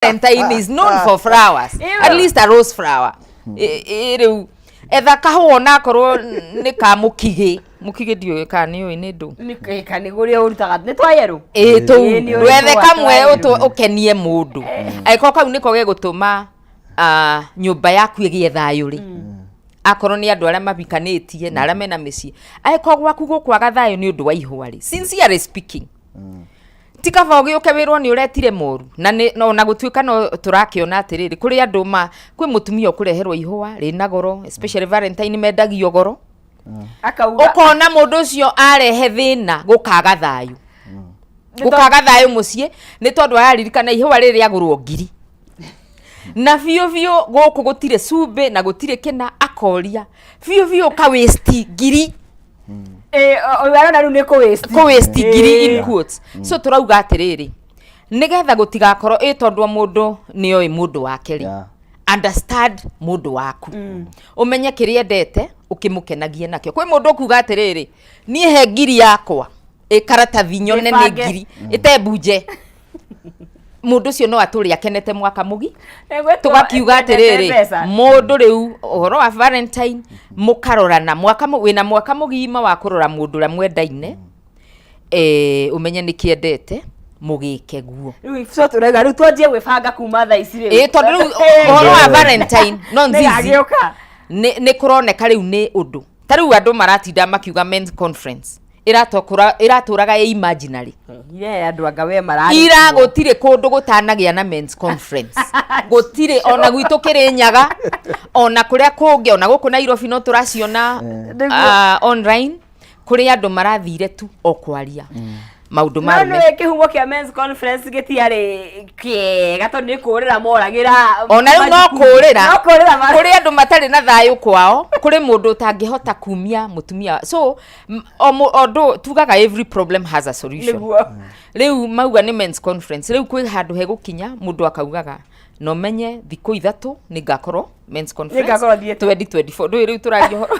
Valentine is known for flowers. Ew. At least a rose flower. Rĩu etha kahũa onakorwo nĩ ka mũkigĩ. Mũkigĩ ndiũĩ kana nĩ ũĩ nĩ ndũ. Nĩ ka nĩ ũrĩa ũrutaga nĩ twa yerũ. Ĩĩ tũu. Ĩĩ, nĩ ũrĩ Wethe twa kamwe yerũ. ũkenie mũndũ. Angĩkorwo kau nĩko gegũtũma nyũmba yaku ĩgĩe thayũ rĩ. Akorwo nĩ andũ arĩa mabikanĩtie na arĩa mena mĩciĩ. Angĩkorwo gwaku gũkwaga thayũ nĩ ũndũ wa ihũa rĩ. Sincerely speaking. Ti kaba ũgĩũke wĩrwo nĩ ũretire moru na nĩ no, ona gũtuĩka no tũrakĩona atĩrĩrĩ, kũrĩ andũ ma kwĩ mũtumia ũkũreherwo ihũa rĩna goro, especially Valentine mendagio goro. Akauga Ũkona mũndũ ũcio arehe thĩna gũkaga thayũ, gũkaga thayũ mũciĩ nĩ tondũ araririkana ihũa rĩrĩ rĩagũrwo ngiri na biũ biũ gũkũ gũtirĩ cumbĩ na gũtirĩ kĩna, akoria biũ biũ ka waste ngiri. Ũyũ arona rĩu nĩ kũ waste. Kũ waste ngiri in quotes. So tũrauga atĩrĩrĩ, nĩgetha gũtigakorwo ĩ tondũ o mũndũ nĩ oĩ mũndũ wake rĩ, understand mũndũ waku, ũmenye kĩrĩa endete, ũkĩmũkenagie nakĩo. Kwĩ mũndũ ũkuga atĩrĩrĩ, niĩ he ngiri yakwa ĩ karatathi nyone nĩ Mĩbange. ngiri ĩtembunje, mũndũ ũcio no atũre akenete mwaka mũgi. Tũgakiuga atĩrĩrĩ, mbeca. Mũndũ rĩu ũhoro wa Valentine mũkarorana mwaka wĩna mwaka mũgima wa kũrora mũndũ ũrĩa mwendaine, ũmenye nĩ kĩendete mũgĩke guo. Rĩu so tũrauga rĩu twanjie gwĩbanga kuma thaa ici rĩu. Ĩ tondũ rĩu ũhoro wa Valentine no nzizi Nĩgagĩũka. Nĩ kũroneka rĩu nĩ ũndũ ta rĩu andũ maratinda makiuga men's conference ĩratũraga ĩ imaginary. Ye andũ anga we mararĩ Ira kuo. Gũtirĩ kũndũ gũtanagĩa na men's conference, gũtirĩ, ona gwitũ Kĩrĩnyaga, ona kũrĩa kũngĩ, ona gũkũ Nairobi no tũraciona. Online kũrĩ andũ marathire tu o kwaria maũndũ No ma arũme. Nĩ kĩhumo kĩa men's conference gĩtiarĩ kĩega tondũ nĩ kũrĩra moragĩra. Ona rĩu no majukumu. kũrĩra. No kũrĩra Kũrĩ andũ matarĩ na thayũ kwao, kũrĩ mũndũ ũtangĩhota kumia mũtumia, so o ũndũ tugaga, every problem has a solution. Rĩu mauga nĩ men's conference, rĩu kwĩ handũ hegũkinya mũndũ akaugaga no menye thikũ 3 nĩ ngakorwo men's conference. Nĩngakorwo thiĩte. 2024 ndũĩ rĩu tũraria ũhoro.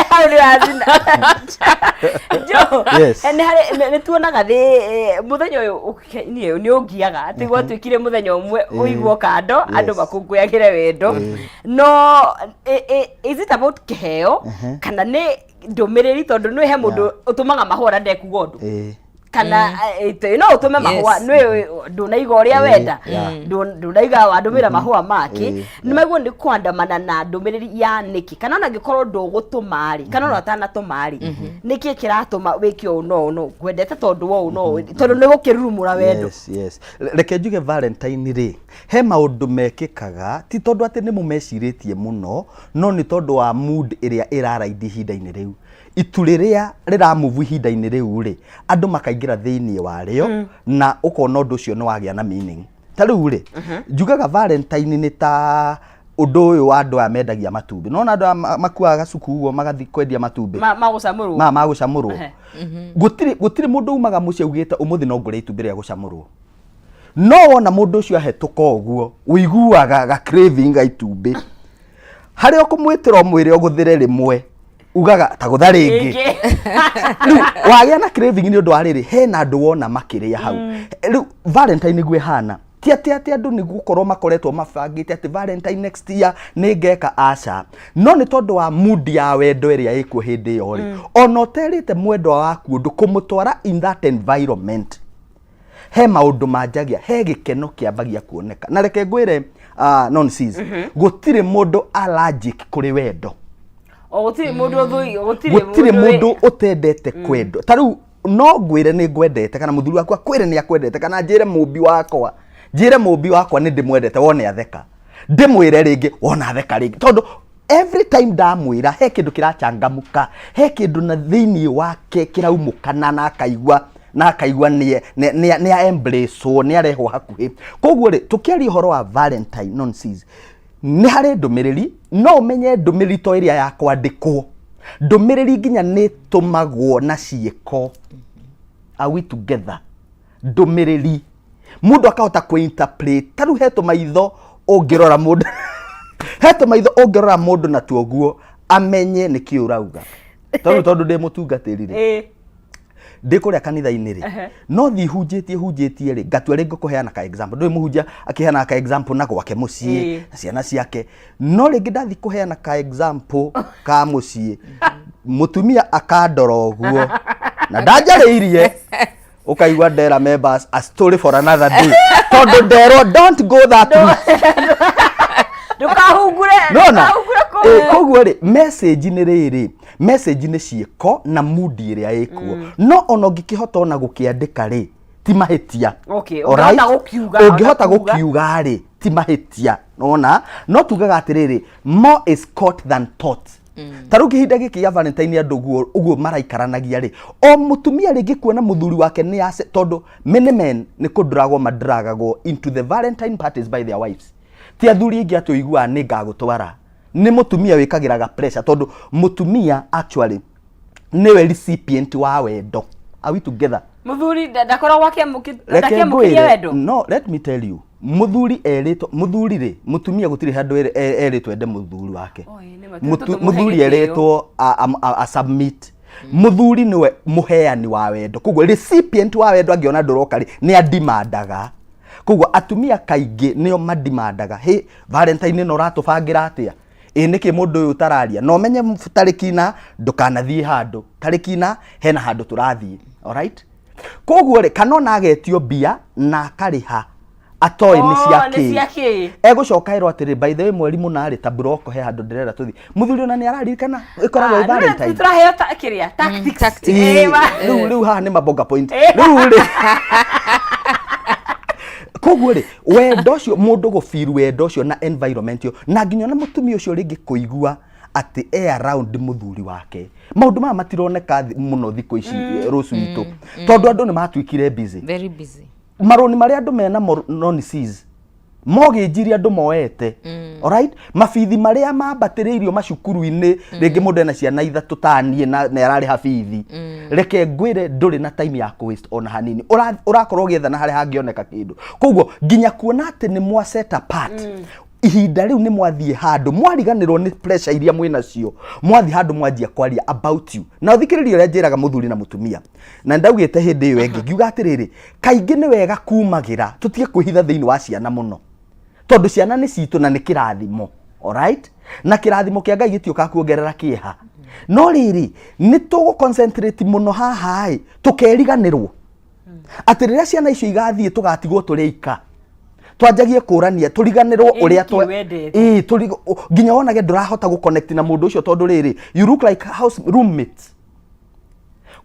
Hau nĩ wacina Jo. Yes. Nĩ harĩ nĩ tuonaga thĩ mũthenya ũyũ niĩ nĩ ũngiaga atĩ gwatuĩkire mũthenya ũmwe ũigwo kando andũ makũngũyagĩre wendo, no is it about kĩheo kana nĩ ndũmĩrĩri? Tondũ nĩ he mũndũ ũtũmaga mahũa na ndekuga ũndũ, kana no ũtũme mahũa nĩ ndũnaiga ũrĩa wenda, ndũnaiga wandũmĩra mahũa make. Nĩ maguo nĩ kwandamana na ndũmĩrĩri ya nĩkĩ, kana ona angĩkorwo ndũgũtũma rĩ, kana ona ũtanatũma rĩ, nĩkĩ kĩratũma wĩke ũũ no ũũ no ngwendete tondũ wa ũũ no ũũ, tondũ nĩ gũkĩrurumũra wendo. Yes. Reke njuge Valentine rĩ, he maũndũ mekĩkaga ti tondũ atĩ nĩ mũmecirĩtie mũno, no nĩ tondũ wa mood ĩrĩa ĩraraindi ihinda-inĩ rĩu, itu rĩrĩa rĩramove ihinda-inĩ rĩu rĩ, andũ makaingĩra thĩinĩ warĩo na ũkona ũndũ ũcio nĩ wagĩa na meaning. Ta rĩu rĩ, njugaga Valentine nĩ ta ũndũ ũyũ wa andũ aya mendagia matumbĩ. Nona andũ aya makuaga gacuku ũguo magathiĩ kwendia matumbĩ. Magũcamũrwo. Ma magũcamũrwo. Gũtirĩ mũndũ umaga mũciĩ augĩte ũmũthĩ no ngũre itumbĩ rĩa gũcamũrwo, no wona mũndũ ũcio ahetũka ũguo ũiguaga ga craving ga itumbĩ, harĩa ũkũmwĩtĩra ũmwĩre ũgũthĩre rĩmwe, ugaga ta gũtha rĩngĩ. Rĩngĩ. Rĩu wagĩa na craving nĩ ũndũ wa rĩrĩ, hena andũ wona makĩrĩa hau. Rĩu Valentine nĩguo ĩhana, ti atĩ andũ nĩ gũkorwo makoretwo mabangĩte atĩ Valentine next year nĩ ngeka, aca, no nĩ tondũ wa mood ya wendo ĩrĩa ĩkuo hĩndĩ ĩyo rĩ, ona ũterĩte mwendwa waku ũndũ, kũmũtwara in that environment he maũndũ manjagia, he gĩkeno kĩambagia kuoneka. Na reke ngwĩre, nonsense, gũtirĩ mũndũ allergic kũrĩ wendo. O gũtirĩ mũndũ ũthũi, gũtirĩ. Gũtirĩ mũndũ ũtendete kwendwo. Ta rĩu no ngwĩre nĩ ngwendete, kana mũthuri wakwa kwĩre nĩ akwendete, kana njĩre mũmbi wakwa, njĩre mũmbi wakwa nĩ ndĩmwendete, wone atheka, ndĩmwĩre rĩngĩ, wona atheka rĩngĩ, tondũ every time ndamwĩra he kĩndũ kĩrachangamuka, he kĩndũ na thĩinĩ wake kĩraumũkana na akaigua nĩ embrace, nĩ arehwo hakuhĩ. Koguo rĩ, tũkĩaria ũhoro wa Valentine, nonsense, nĩ harĩ ndũmĩrĩri, no ũmenye ndũmĩrĩri to ĩrĩa ya kwandĩkwo, ndũmĩrĩri nginya nĩ tũmagwo na ciĩko. Are we together? Ndũmĩrĩri mũndũ akahota kũ-interpret. Ta rĩu he tũmaitho ũngĩrora mũndũ, he tũmaitho ũngĩrora mũndũ na tuoguo amenye nĩkĩ ũrauga. Tondũ ndĩ mũtungatĩri rĩ, Ndĩ kũrĩa kanitha-inĩ rĩ, no thiĩ hunjĩtie hunjĩtie rĩ, ngatua rĩngĩ kũheana ka example. Ndũĩ mũhunjia akĩheanaga ka example na gwake mũciĩ na ciana ciake, no rĩngĩ ndathiĩ kũheana ka example ka mũciĩ, mũtumia akandora ũguo na ndanjarĩirie, ũkaigua ndera members a story for another day, tondũ nderwo don't go that route. Ndũkahungure. Nona. Ndũkahungure kũu. Koguo rĩ, message nĩ rĩrĩ, message nĩ ciĩko na mood ĩrĩa ĩkuo, no ona ũngĩkĩhota ona gũkĩandĩka rĩ, ti mahĩtia. Alright? Ũngĩhota Ũngĩhota ũngĩhota gũkiuga. Gũkiuga rĩ, ti mahĩtia. Nona no tugaga atĩrĩrĩ, more is caught than taught. Ta rĩu kĩhinda gĩkĩ gĩa Valentine, andũ ũguo ũguo maraikaranagia rĩ, o mũtumia rĩngĩ kuona mũthuri wake nĩ ace, tondũ many men nĩ kũnduragwo manduragagwo into the Valentine parties by their wives. Ti athuri aingĩ atĩ ũiguaga nĩ ngagũtwara, nĩ mũtumia wĩkagĩraga pressure, tondũ mũtumia actually nĩwe recipient wa wendo. Are we together? Mũthuri ndakoragwo Reke ndakĩamũkĩria ngwĩre, wendo. No let me tell you, mũthuri erĩtwo, mũthuri rĩ, mũtumia gũtirĩ handũ erĩtwo ende mũthuri wake. Oh, ĩ, nĩ ma. Tũmũhe Mũthuri gĩtĩo. erĩtwo a submit. Mũthuri nĩwe mũheani wa wendo, koguo recipient wa wendo angĩona ndũroka rĩ, nĩ andimandaga. Koguo atumia kaingĩ nĩo mandimandaga, "Hey, Valentine ĩno ũratũbangĩra atĩa? Ĩ nĩkĩ mũndũ ũyũ ũtararia?" Na ũmenye tarĩki na ndũkanathiĩ handũ, tarĩki na hena handũ tũrathiĩ, alright? Koguo rĩ, kana ona agetio mbia na akarĩha atoĩ nĩ Oh, cia nĩ cia kĩ. kĩ. Egũcoka ĩrwo atĩrĩ, "By the way, mweri mũna rĩ, ta buroko he handũ ndĩrera tũthiĩ." Mũthuri ona nĩ araririkana ĩkoragwo ĩ Valentine. Tũraheo kĩrĩa tactics. Tactics. Rĩu haha nĩ mabonga point. Rĩu rĩ, koguo rĩ, wendo ũcio, mũndũ gũbiru wendo ũcio na environment ĩyo, na nginya ona mũtumia ũcio rĩngĩ kũigua atĩ e around mũthuri wake. Maũndũ maya matironeka mũno thikũ ici, rũciũ witũ, tondũ andũ nĩ matuĩkire busy. Very busy. Marũni marĩa andũ mena mo non-seas, mortgage iria andũ moete, alright, mabithi marĩa mambatĩrĩirio macukuru-inĩ, rĩngĩ mũndũ ena ciana ithatũ ta niĩ na ararĩha bithi. Reke ngwĩre, ndũrĩ na time ya kũ waste ona hanini. Ũrakorwo ũgĩetha na harĩa hangĩoneka kĩndũ. Koguo nginya kuona atĩ nĩ mwa set apart ihinda rĩu, nĩ mwathiĩ handũ, mwariganĩrwo nĩ pressure iria mwĩ nacio, mwathiĩ handũ mwanjia kwaria about you. Na ũthikĩrĩrie ũrĩa njĩraga mũthuri na mũtumia, na ndaugĩte hĩndĩ ĩyo ĩngĩ ngiuga atĩrĩrĩ, kaingĩ nĩ wega kumagĩra, tũtige kwĩhitha thĩinĩ wa ciana mũno, tondũ ciana nĩ citũ na nĩ kĩrathimo, alright? Na kĩrathimo kĩa Ngai gĩtiũkaga kuongerera kĩeha. No rĩrĩ, nĩ tũgũ concentrate mũno haha ĩ, tũkeriganĩrwo atĩ rĩrĩa ciana icio igathiĩ, tũgatigwo tũrĩ aika, twanjagie kũrania, tũriganĩrwo Ĩ, ũrĩa nĩkĩ wendete? Ĩ, nginya wonage ndũrahota gũ-connect na mũndũ ũcio, tondũ rĩrĩ, you look like house roommates.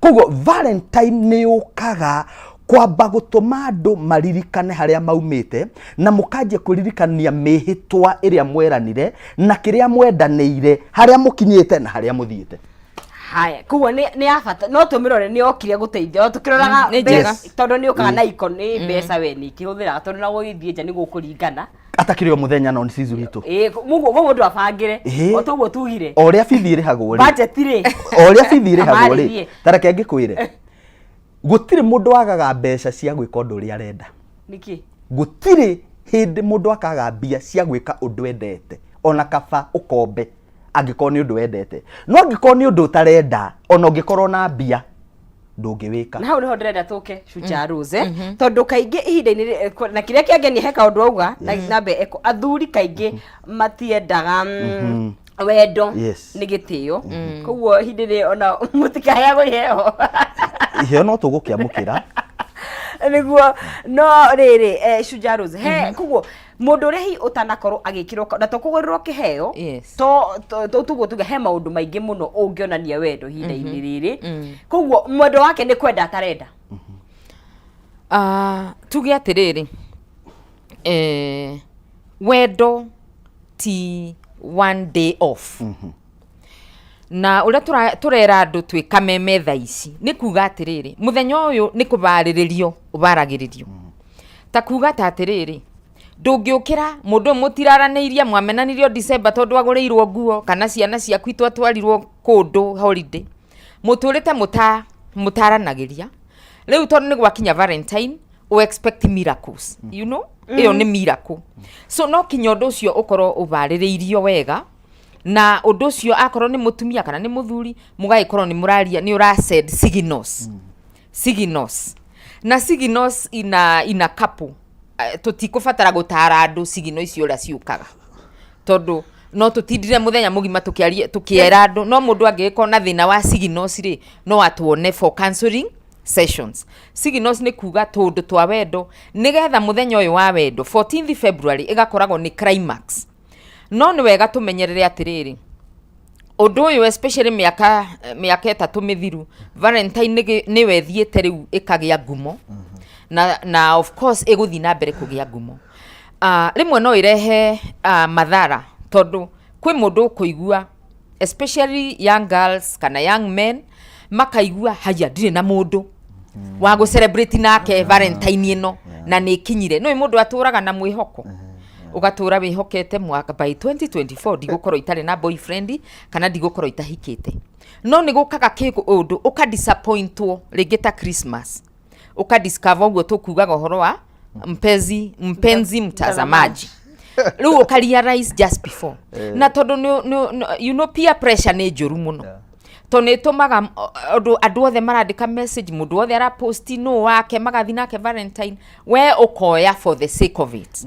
Koguo Valentine nĩ yũkaga kwamba gũtũma andũ maririkane harĩa maumĩte, na mũkanjia kwĩririkania mĩhĩtwa ĩrĩa mweranire na kĩrĩa mwendanĩire, harĩa mũkinyĩte na harĩa mũthiĩte. Haya, koguo nĩ ya bata, no tũmĩrore nĩ yokire gũteithia o tũkĩroraga Nĩ njega. Tondũ nĩ ũkaga na iko nĩ mbeca we nĩ ikĩhũthĩraga, tondũ na gũgĩthiĩ nja nĩ gũkũringana. Atakĩrĩ o mũthenya no nĩ witũ. Ĩ, mũguo mũndũ abangĩre o toguo tugire. O ũrĩa bithi ĩrĩhagwo rĩ, Budget rĩ, o ũrĩa bithi ĩrĩhagwo rĩ, Amarĩrie. Ta reke ngĩkwĩre, gũtirĩ mũndũ wagaga mbeca cia gwĩka ũndũ ũrĩa arenda. Nĩkĩ? Gũtirĩ hĩndĩ mũndũ akaga mbia cia gwĩka ũndũ endete, ona kaba ũkombe angĩkorwo nĩ ũndũ wendete. No angĩkorwo nĩ ũndũ ũtarenda, ona ũngĩkorwo na mbia ndũngĩwĩka. Na hau niho ndĩrenda tũke, Shujaa Rose, tondũ kaingĩ ihinda-inĩ na kĩrĩa kĩangenia he kaũndũ auga na nambe eko athuri kaingĩ matiendaga wendo nĩ gĩtĩo. Koguo ihinda rĩrĩ ona mũtikaheagwo iheo. Iheo no tũgũkĩamũkĩra. Nĩguo, no rĩrĩ, Shujaa Rose, he koguo mũndũ ũrĩa hihi ũtanakorwo agĩkĩrwo na to kũgũrĩrwo kĩheo, to tuguo tuge he maũndũ maingĩ mũno ũngĩonania wendo ihinda-inĩ rĩrĩ, koguo mwendo wake nĩ kwenda atarenda. Ah, tuge atĩrĩrĩ, wendo ti one day off. Na ũrĩa tũrera andũ twĩ kameme thaa ici nĩ kuga atĩrĩrĩ, mũthenya ũyũ nĩ kũbarĩrĩrio ũbaragĩrĩrio, ta kuga ta atĩrĩrĩ, ndũngĩũkĩra mũndũ ũyũ mũtiraranĩirie, mwamenanirio December tondũ agũrĩirwo nguo kana ciana ciaku itwatwarirwo kũndũ holiday, mũtũrĩte mũtaranagĩria. Rĩu tondũ nĩ gwakinya Valentine, u expect miracles, you know, ĩyo nĩ miracle. So no kinya ũndũ ũcio ũkorwo ũbarĩrĩirio wega, na ũndũ ũcio akorwo nĩ mũtumia kana nĩ mũthuri, mũgagĩkorwo nĩ mũraria, nĩ ũra send signals. Signals na signals ina couple, tũtikũbatara gũtara andũ signal icio ũrĩa ciũkaga, tondũ no tũtindire mũthenya mũgima tũkĩaria tũkĩera andũ. No mũndũ angĩgĩkorwo na thĩna wa signals rĩ, no atuone for counseling sessions. Signals nĩ kuga tũndũ twa wendo, nĩgetha mũthenya ũyũ wa wendo, 14th February, ĩgakoragwo nĩ climax. No nĩ wega tũmenyerere atĩrĩrĩ, ũndũ ũyũ, especially mĩaka 3 mĩthiru, Valentine nĩwe ĩthiĩte rĩu ĩkagĩa ngumo, na of course ĩgũthiĩ na mbere kũgĩa ngumo. Rĩmwe no ĩrehe madhara, tondũ kwĩ mũndũ ũkũigua, especially young girls kana young men, makaigua, "Haya, ndirĩ na mũndũ wa gũ celebrate nake Valentine ĩno na nĩ ĩkinyire." Nĩ mũndũ atũraga na mwĩhoko, ũgatũra wĩhokete mwaka by 2024 ndigũkorwo itarĩ na boyfriend kana ndigũkorwo itahikĩte. No nĩ gũkaga kĩũndũ ũka disappointwo rĩngĩ, ta Christmas ũka discover ũguo tũkugaga ũhoro wa mpenzi mtazamaji. Rĩu ũka realize just before, na tondũ peer pressure nĩ njũru mũno, tondũ nĩ ĩtũmaga ũndũ andũ othe marandĩka message, mũndũ wothe araposti nũ wake magathi nake Valentine, we ũkoya for the sake of it.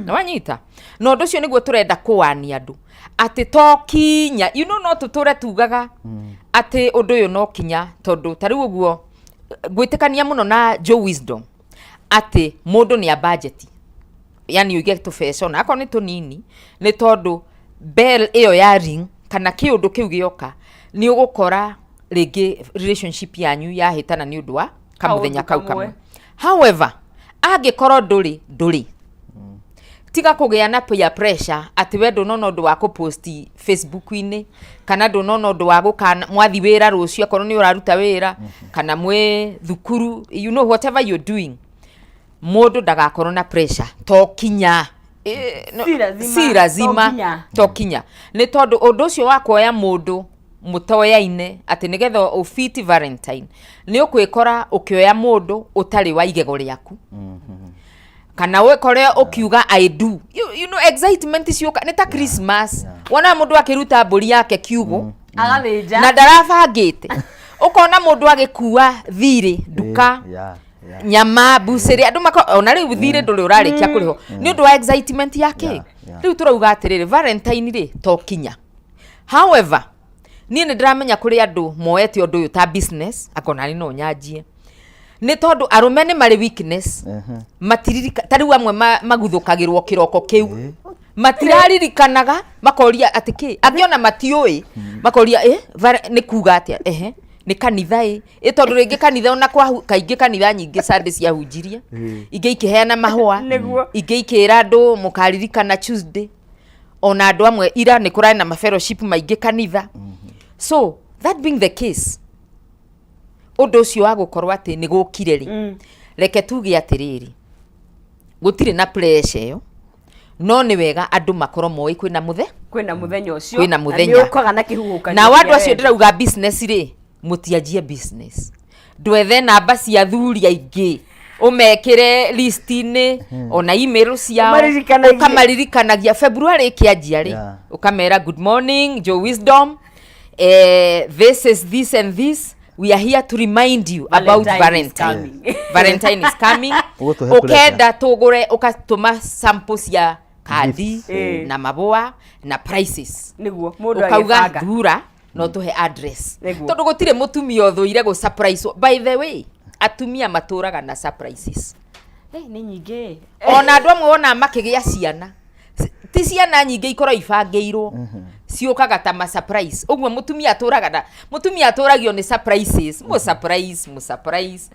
Na wanyita na ũndũ ũcio nĩguo tũrenda kũwania andũ atĩ to kinya no tũtũre tugaga atĩ ũndũ ũyũ no kinya, tondũ ta rĩu ũguo ngwĩtĩkania mũno na Joe Wisdom atĩ mũndũ nĩ a budget, yani ũige tũbeca ona akorwo nĩ tũnini, nĩ tondũ bell ĩyo ya ring kana kĩũndũ kĩu gĩoka, nĩ ũgũkora rĩngĩ relationship yanyu yahĩtana nĩ ũndũ wa kamũthenya kau Kaũndũ kamwe. Kamwe. However, angĩkorwo ndũrĩ, tiga kũgĩa na peer pressure atĩ we ndũnona ũndũ wa kũposti Facebook-inĩ, kana ndũnona ũndũ wa gũkana mwathi wĩra rũciũ, akorwo nĩ ũraruta wĩra kana mwĩ thukuru, whatever you're doing, mũndũ ndagakorwo na pressure to kinya. Si lazima, si lazima. To kinya. To kinya, nĩ tondũ ũndũ ũcio wa kuoya mũndũ mũtoyaine atĩ nĩgetha ũfiti Valentine, nĩ ũkwĩkora ũkĩoya mũndũ ũtarĩ wa igego rĩaku, kana wĩkore ũkiuga, "I do." Excitement ciũka nĩ ta Christmas, wona mũndũ akĩruta mbũri yake kiugũ agathĩnja na ndarabangĩte, ũkona mũndũ agĩkua thirĩ nduka, nyama bucĩrĩ, andũ mako ona rĩu thirĩ ndũrĩ ũrarĩkia kũrĩhwo nĩ ũndũ wa excitement ya kĩ. Rĩu tũrauga atĩrĩrĩ, Valentine rĩ, to kinya. However, niĩ nĩ ndĩramenya kũrĩ andũ moete ũndũ ũyũ ta business, akona nĩ no nyanjie, nĩ tondũ arũme nĩ marĩ weakness, matiririka ta rĩu amwe maguthũkagĩrwo kĩroko kĩu, matiraririkanaga, makoria atĩ kĩ, angĩ ona matiũĩ, makoria ĩ nĩ kuga atĩa, ehe, nĩ kanitha ĩ tondũ rĩngĩ kanitha ona kwa kaingĩ kanitha nyingĩ Sunday ciahunjirie, ingĩ ikĩheana mahũa, ingĩ ikĩra andũ mũkaririkana Tuesday. Ona andũ amwe ira nĩ kũrarĩ na mafellowship maingĩ kanitha. So that being the case, ũndũ ũcio wa gũkorwo atĩ nĩ gũkire rĩ, reke tuge atĩrĩrĩ, gũtirĩ na pressure ĩyo, no nĩ wega andũ makorwo moĩ kwĩna mũthe kwĩna mũthenya ũcio Kwĩna na mũthenya. Nĩ ũkaga na kĩhuhũkanio Nao andũ kĩa acio wendo. ndĩrauga business rĩ, mũtianjie business, ndwethe namba cia athuri aingĩ, ũmekĩre list-inĩ ona email ciao. Ũmaririkanagie. Ũkamaririkanagia February ĩkĩanjia rĩ, ũkamera, "Good morning, Joe Wisdom, this is this and this, we are here to remind you about Valentine is Valentine. coming." Valentine is coming." Ũgũtũhe Ũkenda tũgũre, ũgatũma sample cia kandi Gifts. Na mabũa na prices. Nĩguo mũndũ Ũkauga agĩbanga. Thura no tũhe address, tondũ gũtirĩ mũtumia ũthũire gũ surprise. By the way, atumia matũraga na surprises. Eh, nĩ nyingĩ. Ona andũ amwe wona makĩgĩa ciana, ti ciana nyingĩ ikorwo ibangĩirwo, ciũkaga ta ma surprise ũguo. Mũtumia atũraga na mũtumia atũragio nĩ surprises, mũ surprise, mũ surprise.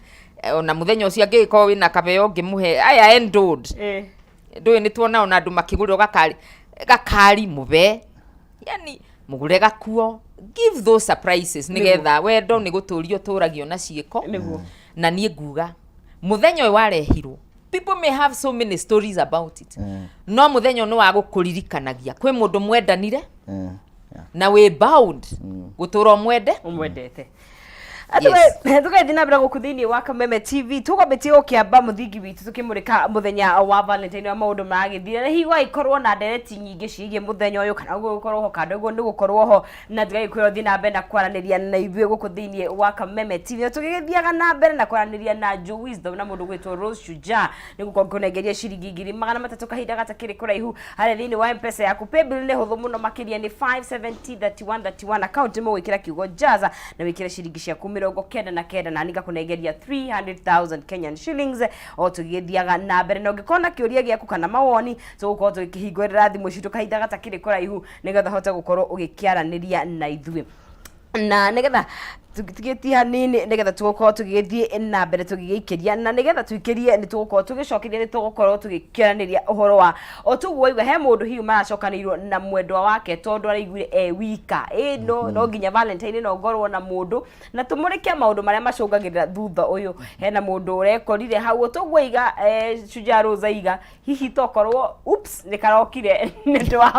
Ona mũthenya ũcio angĩgĩkorwo wĩna kabeo ũngĩmũhe aya endowed, ndũĩ nĩ tuona ona andũ makĩgũrĩrwo gakari, gakari mũbe, yani mũgũre gakuo, give those surprises nĩgetha wendo nĩ gũtũrio tũragio na ciĩko. Na niĩ nguga mũthenya ũyũ warehirwo, people may have so many stories about it, no mũthenya ũyũ nĩ wa gũkũririkanagia kwĩ mũndũ mwendanire na wĩ bound gũtũra ũmwende. Ũmwendete. Tũgathiĩ na mbere gũkũ thĩinĩ wa Kameme TV, tũkwambĩtie gũkĩamba mũthingi witũ tũkĩmũrĩka mũthenya wa Valentine wa maũndũ maragĩthira, na hihi gwagĩkorwo na ndereti nyingĩ ciĩgiĩ mũthenya ũyũ kana gũgĩkorwo ho kando ũguo nĩ gũkorwo ho, na tũgagĩkwĩra ũthiĩ na mbere na kwaranĩria na ithuĩ gũkũ thĩinĩ wa Kameme TV. Na tũgĩgĩthiaga na mbere na kwaranĩria na Joe Wisdom na mũndũ gwĩtwo Rose Shujaa, nĩ gũkorwo ngũnengeria ciringi 300,000 kahinda gatakĩrĩ kũraihu harĩa thĩinĩ wa M-Pesa yaku. Paybill nĩ hũthũ mũno makĩria, nĩ 5703131, account mũgwĩkĩra kiugo Jaza na wĩkĩre ciringi ciaku 99, na ningakũnengeria 300,000 Kenyan shillings o tũgĩthiaga na mbere. Na ũngĩkorwo na kĩũria gĩaku kana mawoni, tũgũkorwo tũgĩkĩhingũrĩra thimũ citũ kahinda gatakĩrĩ kũraihu nĩgetha ũhote gũkorwo ũgĩkĩaranĩria na ithuĩ, na nĩgetha tũgĩtie hanini, nĩgetha tũgũkorwo tũgĩgĩthiĩ na mbere tũgĩgĩikĩria, na nĩgetha tũikĩrie nĩ tũgũkorwo tũgĩcokeria, nĩ tũgũkorwo tũgĩkĩaranĩria ũhoro wa o tũguo waigua he mũndũ hihi maracokanĩirwo na mwendwa wake tondũ araiguire e wika ĩ no nginya Valentine no ngorwo na mũndũ, na tũmũrĩke maũndũ marĩa macũngagĩrĩra thutha ũyũ. Hena mũndũ ũrekorire hau o tũguo aiga, Shujaa Rose aiga hihi tokorwo oops nĩ karokire nĩ ũndũ wa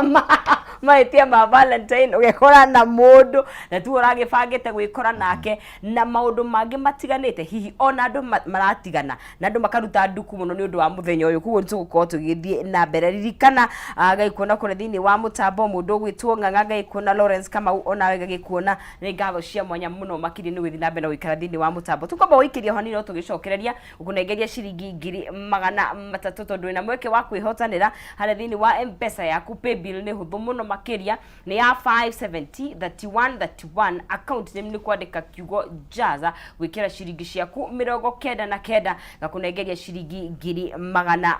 mahĩtia ma Valentine, ũgekora na mũndũ na tu ũragĩbangĩte gwĩkora nake na maũndũ mangĩ matiganĩte, hihi ona andũ maratigana na andũ makaruta nduku mũno nĩ ũndũ wa mũthenya ũyũ. Koguo nĩ tũgũkorwo tũgĩthiĩ na mbere. Ririkana, ngagĩkuona kũrĩa thĩinĩ wa mũtambo mũndũ ũgwĩtwo Ng'ang'a, ngagĩkuona Lawrence Kamau, onawe ngagĩkuona. Nĩ ngatho cia mwanya mũno makĩria nĩ gũthiĩ na mbere na gũikara thĩinĩ wa mũtambo. Tũkwamba gũikĩria hanini no tũgĩcokereria gũkũnengeria ciringi 300,000, tondũ wĩna mweke wa kwĩhotanĩra harĩa thĩinĩ wa M-Pesa yaku. Paybill nĩ hũthũ mũno makĩria, nĩ ya 570 31 31, account name nĩ kwandĩka kiugo Jaza, gwĩkĩra ciringi ciaku 99, gakũnengeria ciringi 300,000.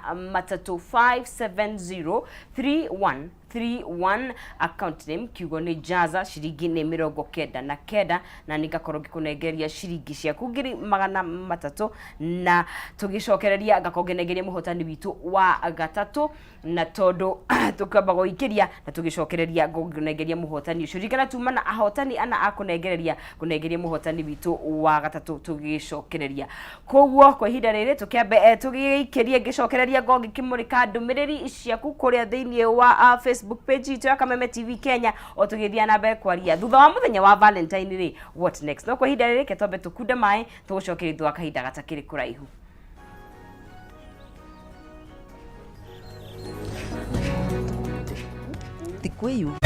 570 31 31, account name kiugo nĩ Jaza, ciringi nĩ 99, na nĩ ngakorwo ngĩkũnengeria ciringi ciaku 300,000, na tũgĩcokereria ngakorwo ngĩnengeria mũhotani witũ wa gatatũ. Na tondũ tũkamba gũikĩria na tũgĩcokereria ngũnengeria mũhotani ũcio, ririkana tuma na ahotani ana a kũnengereria kũnengeria mũhotani witũ wa gatatũ tũgĩcokereria. Koguo kwa ihinda rĩrĩ tũkĩambe tũgĩikĩrie, ngĩcokereria ngo ngĩkĩmũrĩka ndũmĩrĩri ciaku kũrĩa thĩinĩ wa Facebook page itũ ya Kameme TV Kenya, o tũgĩthiĩ na mbere kwaria thutha wa mũthenya wa Valentine rĩ, what next? No kwa ihinda rĩrĩ ke twambe tũkunde maĩ, tũgũcokeria thutha wa kahinda gatakĩrĩ kũraihu. Ti kwĩyumia.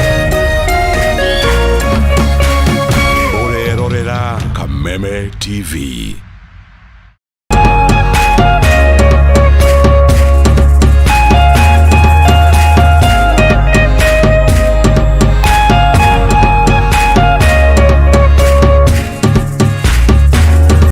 Ũrerorera Kameme TV.